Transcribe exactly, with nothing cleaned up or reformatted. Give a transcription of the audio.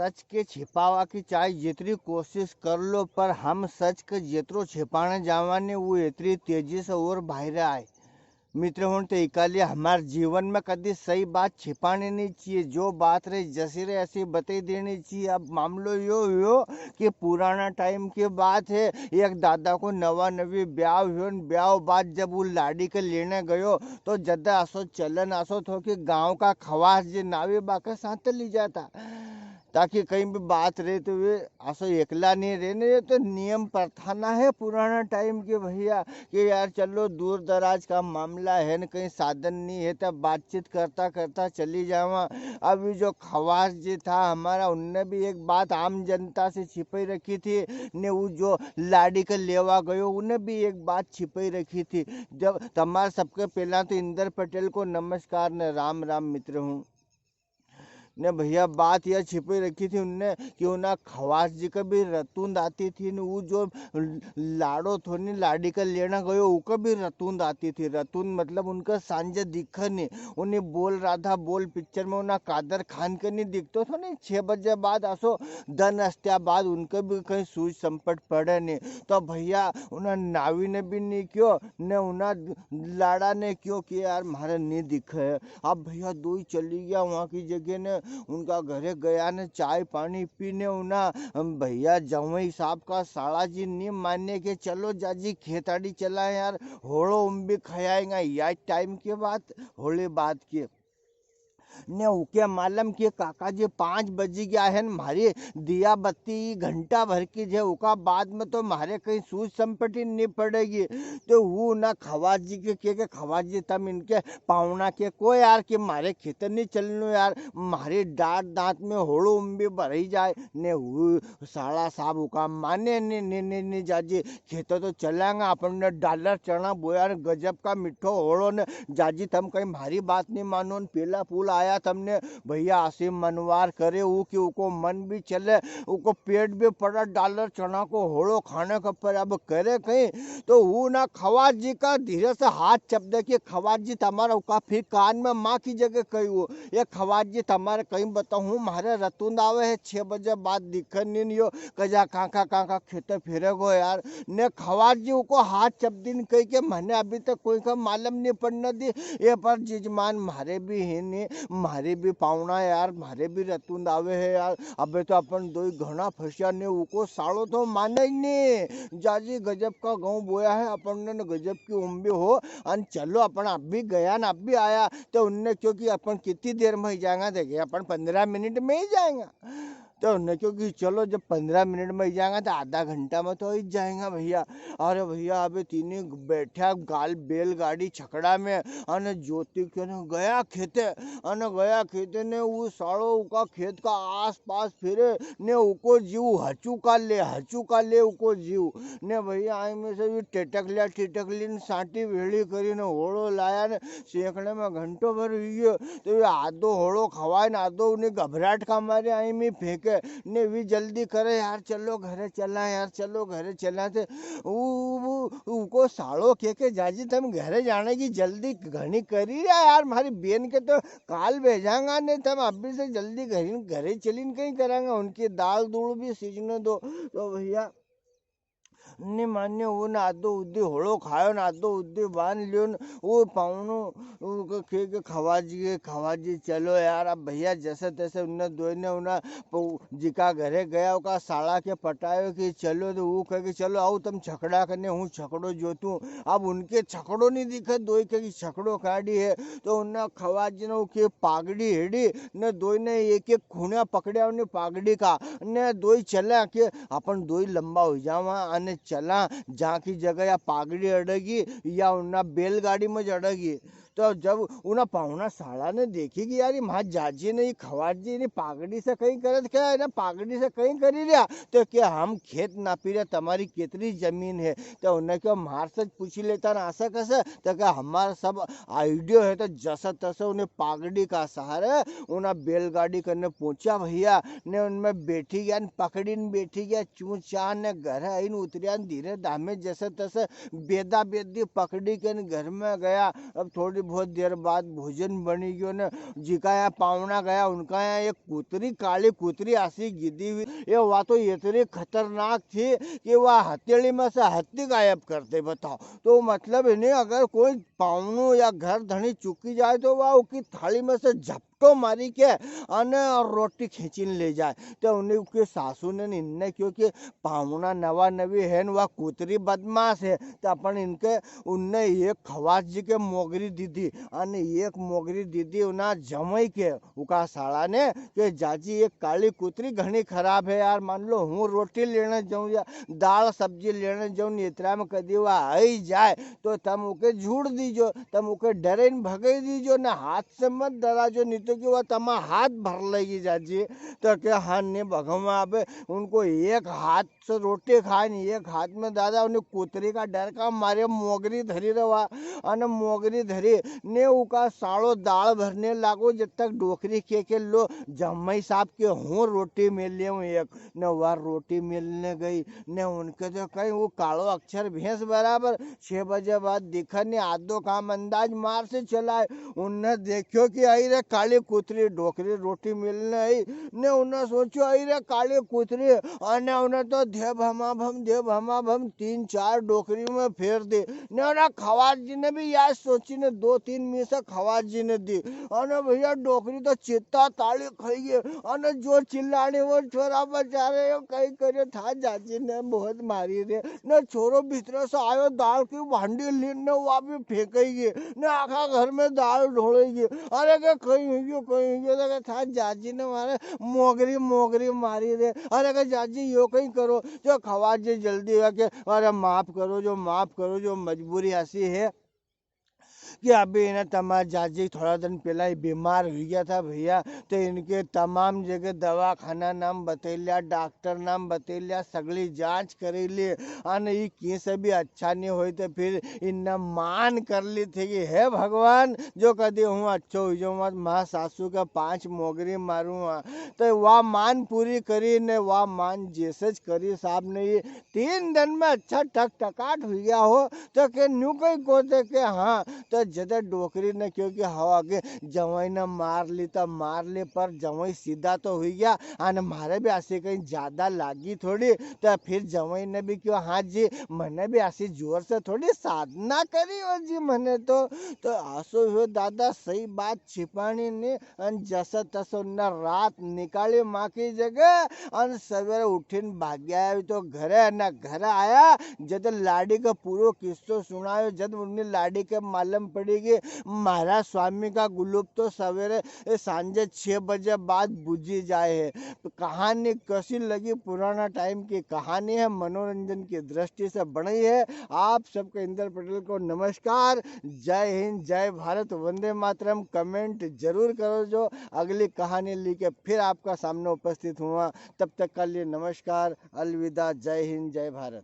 सच के छिपावा की चाहे जितरी कोशिश कर लो, पर हम सच के जितरो छिपाने जावा ने, वो इतरी तेजी से और बाहर आए। मित्र हुण, तो इकालिए हमारे जीवन में कदी सही बात छिपानी नहीं चाहिए। जो बात रहे, जसी रहे, ऐसी बता देनी चाहिए। अब मामलो यो हुयो कि पुराना टाइम की बात है, एक दादा को नवा नवी ब्याव हुयो न, ब्याव बाद जब वो लाड़ी के लेने गयो, तो जद असो चलन असो थो कि गांव का खवास जी नावी बाके साथ ली जाता। ताकि कहीं भी बात रहे तो वे असो एकला नहीं रहे। ने ये तो नियम प्रथा ना है पुराना टाइम के भैया, कि यार चलो दूर दराज का मामला है न, कहीं साधन नहीं है, तब बातचीत करता करता चली जावा। अब ये जो खवास जी था हमारा, उनने भी एक बात आम जनता से छिपाई रखी थी, ने वो जो लाड़ी के लेवा गयो, उन्हें भी एक बात छिपाई रखी थी। जब तमार सबके पहला तो इंदर पटेल को नमस्कार ने राम राम मित्र हुण। ने भैया, बात यह छिपी रखी थी उनने कि उना खवास जी का भी रतुंद आती थी, ने वो जो लाड़ो थो नी, लाड़ी का लेना गयो, उका भी रतुंद आती थी। रतुंद मतलब उनका सांझे दिखे नी। उन्हें बोल राधा बोल पिक्चर में उना कादर खान के नी दिखतो थो नी, छह बजे बाद असो दन अस्त्या बाद उनके भी कहीं सूझ संपट पड़े नी। तो भैया, उना नावी ने भी नी क्यो, ने उना लाड़ा ने क्यो कि यार, म्हारे नी दिखे। अब भैया दोई चली गया वहाँ की जगह ने, उनका घरे गया ने चाय पानी पीने उना, हम भैया जवाई साहब का साला जी नी माने के चलो जाजी खेताड़ी चला यार, होलो उम्बी खयाएगा। या टाइम की बात, होली बात की। ने उके मालूम के काका जी पाँच बजी गया है न, म्हारी दिया बत्ती घंटा भर की जे, उका बाद में तो म्हारे कहीं सूझ संपटी नी पड़ेगी। तो वो ना खवास जी के, के, के खवास जी तम इनके पावना के को यार कि म्हारे खेत नी चलनो यार, म्हारी डांट दांत में होलो उम्बी भरी जाए। ने वो साला साहब उका माने ने, ने, ने, ने जाजी खेत तो चलांगा अपन ने डालर चना बोया ने गजब का मीठो होलो ने जाजी तम कहीं म्हारी बात नी मानो ने पेला पुल आया तमने भैया असी मनवार करे वो कि उको मन भी चले, उको पेट भी पड़ा डालर चना को होलो खाने का पर अब करे कहीं। तो वो ना खवास जी का धीरे से हाथ चप दे कि खवास जी तमारा उका फिर कान में माँ की जगह कही वो, ये खवास जी तमारे कहीं बताऊँ, म्हारे रतुंद आवे है, छह बजे बाद दिखे नी यो, कजा कांका कांका खेते फिरेगो यार। ने खवास जी उको हाथ चप दिन कही के, "म्हने अभी तक कोई का मालूम नी पड़ने दी, ये पर जजमान म्हारे भी है नी, म्हारे भी पावना यार, म्हारे भी रतुंद आवे है यार। अबे तो अपन दोई घणा फंसिया ने।" उको सालो तो माने ही नी। जाजी गजब का गऊं बोया है अपन ने, गजब की उम्बी हो, अन चलो अपन अब भी गया ना अब भी आया, तो उनने क्यो कि अपन कितनी देर में ही जाएंगा, देखे अपन पन्द्रह मिनट में ही जाएंगा। तो उनने क्यो कि चलो जब पन्द्रह मिनट में ही जाएंगा तो आधा घंटा में तो ही जाएंगा भैया। अरे भैया, अबे तीनी बैठा गाल बैलगाड़ी छकड़ा में, अने ज्योति क्यो ने गया खेते, अने गया खेते ने वो सालो उका खेत का आसपास फिरे, ने उको जीव हचू का ले, हचू का ले उको जीव। ने भैया आई में से भी टेटक लिया, टेटक ली ने सांटी भेली करी ने होलो लाया ने सेकने में घंटो भर हुई गयो। तो ये आधो होलो खवाए ने आधो उन्हें घबराहट का मारे आई में फेंके, ने भी जल्दी करे, "यार चलो घरे चला, यार चलो घरे चला।" थे उ, उ, उको सालो के के, "जाजी तम घरे जाने की जल्दी घणी करी रिया यार, म्हारी बेन के तो काल भेजांगा ने, तम अभी से जल्दी घरे, घरे चलीन कहीं करांगा, उनकी दाल दूल भी सीजने दो।" तो भैया नी मान्यो, वो ने आधो उदी होलो खायो ने आधो उदी बांध लियो ने, वो पावनो, वो के, के, के खवाजी, के खवाजी, चलो यार, अब भैया जैसे तैसे उनने दोई ने उना पौ-, जिका घरे गया, उका साला के पटायो कि चलो, तो वो कहे कि चलो आओ तम छकड़ा कने, हूँ छकड़ो जोतूं। अब उनके छकड़ो नी दिखे, दोई कहे कि छकड़ो काढ़ी है, तो उनने खवाजी ने वो के पागड़ी हेड़ी, ने दोई ने एक एक खुणिया पकड़िया उन्हें पागड़ी का, ने दोई चला के अपन दोई लंबा हो जावा, अने चला जां की जगह या पागड़ी अड़ेगी या उन्ना बैलगाड़ी में जड़ेगी। तो जब उन्ना पावना साला ने देखी कि यार, ये म्हां जाजी ने ये खवाजी ने पागड़ी से कई करे, तो क्या है ना, पागड़ी से कई करी रिया, तो क्या हम खेत नापी रिया, तमारी कितनी जमीन है? तो उन्हें क्यों म्हार से पूछी लेता ना, ऐसा कैसे? तो क्या हमारा सब आइडियो है, तो जसा तसा उन्हें पागड़ी का सहारे उन्हें बैलगाड़ी करने पहुंचा भैया, ने उनमें बैठी गया, ने पकड़ी ने बैठी गया, चूं चां ने घर आईन उतरिया, ने धीरे धामे जसे तसे बेदा बेदी पकड़ी के ने घर में गया। अब थोड़ी बहुत देर बाद भोजन बनी गयो ने, जिका यहाँ पावना गया, उनका यहाँ एक कुतरी, काली कुतरी आसी गिदी हुई। ये वा तो इतनी खतरनाक थी कि वा हथेली में से हत्ती गायब कर दे, बताओ। तो मतलब इन्हें अगर कोई पावनो या घर धणी चुकी जाए, तो वा उकी थाली में से झपटो मारी के अने रोटी खींची ने ले जाए। तो उन्हें उकी सासू ने इनने क्यो कि पावना नवा नवी है न, वा कुतरी बदमाश है, तो अपन इनके, उनने एक खवास जी के मोगरी दीदी, अने एक मोगरी दीदी उना जमाई के, उका साला ने, के जाजी, एक काली कुतरी घणी खराब है यार। मान लो, हूँ रोटी लेने जाऊँ या दाल सब्जी लेने जाऊँ, ने इतरा में कदी वा आई जाए, तो तम उके झूड़ दीजो, तम उके डरे न भगाई दीजो, ने हाथ से मत डराजो, नी तो कि वा तमा हाथ भर लेगी जाजी। तो के, हाँ, ने भगवान, अब उनको एक हाथ से रोटी खाए ने एक हाथ में दादा उन्हें कुतरी का डर का मारे मोगरी धरी रवा। अने मोगरी धरी ने उका सालो दाल भरने लागो, जब तक डोकरी के के लो, जम्मई साहब के हूँ रोटी मेल ले हूँ एक। ने वा रोटी मेलने गई, ने उनके तो कहीं वो कालो अक्षर भैंस बराबर। छह बजे बाद दिखा ने आधो काम अंदाज मार से चलाए। उनने देखियो कि आई रे काली कुतरी, डोकरी रोटी मेलने आई, ने उन्हें सोचो, "आई रे काली कुतरी," अने उन्हें तो धे भमा भम, धे भमा भम तीन चार डोकरी में फेर दे। ने उन्हें खवास जी ने भी याद सोची ने दो तीन मीसा खवास जी ने दी। अने भैया, डोकरी तो चित्ता ताली खाई गई। अने जो चिल्लाने वो छोरा बचा रहे हो, कहीं करे था जाजी ने बहुत मारी रे। ने छोरो भीतर से आयो, दाल की भांडी लीन ने वा भी फेंकई गई, ने आखा घर में दाल ढोलई गई। अरे के कहीं हुई गयो, कहीं हुई गयो, तो के था जाजी ने मारे मोगरी, मोगरी मारी रे। अरे के जाजी यो कहीं करो, जो खवास जी जल्दी हुआ के, अरे माफ करो जो, माफ करो जो, मजबूरी ऐसी है कि अभी इन्हें तमारा जाजी थोड़ा दिन पहला ही बीमार हुई गया था भैया, तो इनके तमाम जगह दवाखाना नाम बतई लिया, डॉक्टर नाम बतई लिया, सगली जांच करी ली, अने ई किसे भी अच्छा नहीं होई, तो फिर इन्हें मान कर ली थी कि हे भगवान, जो कदी हूँ अच्छो हुई जाऊँ, मत माँ सासू का पांच मोगरी मारूँ। तो वा मान पूरी करी ने वा मान जैसे ज करी साहब ने, ये तीन दिन में अच्छा टकटकाट हुई गया हो, तो के न्यू कहीं को दे के, हाँ, तो जदे डोकरी ने क्यो कि हवा के जवाई ने मार ली तो मार ली, पर जवाई सीधा तो हुई गया। अने म्हारे भी ऐसे कहीं ज्यादा लागी थोड़ी, तो फिर जवाई ने भी क्यो, हाँ जी, मने भी ऐसी जोर से थोड़ी साधना करी हो जी मने तो। तो आसो हो दादा, सही बात छिपानी ने, अन जस तस उनने रात निकाली माँ की जगह, अन सवेरे उठीन भाग्या आया तो घरे, न घरे आया, जद लाड़ी का पूरो किस्सो सुनायो, जद उनने लाड़ी के मालूम पड़ी कि म्हारा स्वामी का गुलूब तो सवेरे, ए, सांझे छह बजे बाद बुझी जाए है। तो कहानी कसी लगी? पुराना टाइम की कहानी है, मनोरंजन की दृष्टि से बनी है। आप सबके इंदर पटेल को नमस्कार। जय हिंद, जय भारत, वंदे मातरम। Comment जरूर करो जो, अगली कहानी लेके फिर आपका सामने उपस्थित हुआ। तब तक के लिए नमस्कार, अलविदा, जय हिंद, जय भारत।